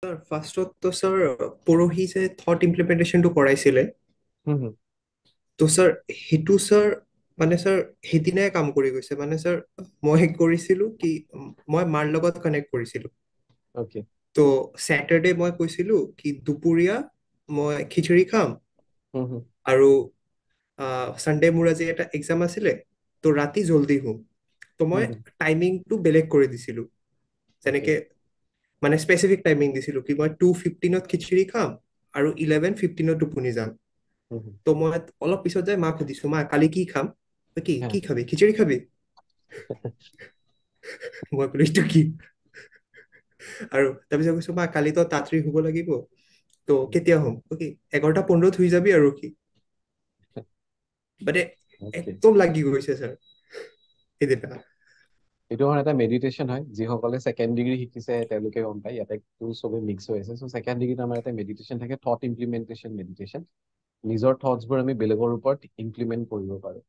Sir, ফাৰ্ষ্টত sir পৰহি যে থট ইমপ্লিমেণ্টেশ্যনটো কৰাইছিলে, হুম হুম তো ছাৰ সেইটো ছাৰ মানে ছাৰ সেইদিনাই কাম কৰি গৈছে। মানে ছাৰ মই কৰিছিলো কি, মই মাৰ লগত কানেক্ট কৰিছিলো। তো চেটাৰডে মই কৈছিলো কি দুপৰীয়া মই খিচিৰি খাম হুম হুম আৰু চানডে মোৰ আজি এটা এক্সাম আছিলে, তো ৰাতি জল্দি শুম। তো মই হুম হুম টাইমিংটো বেলেগ কৰি দিছিলো, যেনেকে মানে স্পেচিফিক টাইমিং দিছিলো কি মই 2:15ত খিচিৰি খাম আৰু 11:15ত টোপনি যাম। হুম হুম তো মই অলপ পিছত যাই মাক সুধিছো, মা কালি কি খাম? কি কি খাবি? খিচিৰি খাবি? মই ক'লো এইটো কি? আৰু তাৰপিছত কৈছো, মা কালিতো তাঁতৰি শুব লাগিব, তো কেতিয়া শুম? কি 11:15ত শুই যাবি আৰু কি। মানে একদম লাগি গৈছে ছাৰ সেইদিনা। এইটো আমাৰ এটা মেডিটেশ্যন হয়, যিসকলে ছেকেণ্ড ডিগ্ৰী শিকিছে তেওঁলোকে গম পায়, ইয়াতে চবে মিক্স হৈ আছে। চ' ছেকেণ্ড ডিগ্ৰীত আমাৰ এটা মেডিটেশ্যন থাকে, থট ইমপ্লিমেণ্টেশ্যন মেডিটেশ্যন। নিজৰ থটছবোৰ আমি বেলেগৰ ওপৰত ইমপ্লিমেণ্ট কৰিব পাৰো।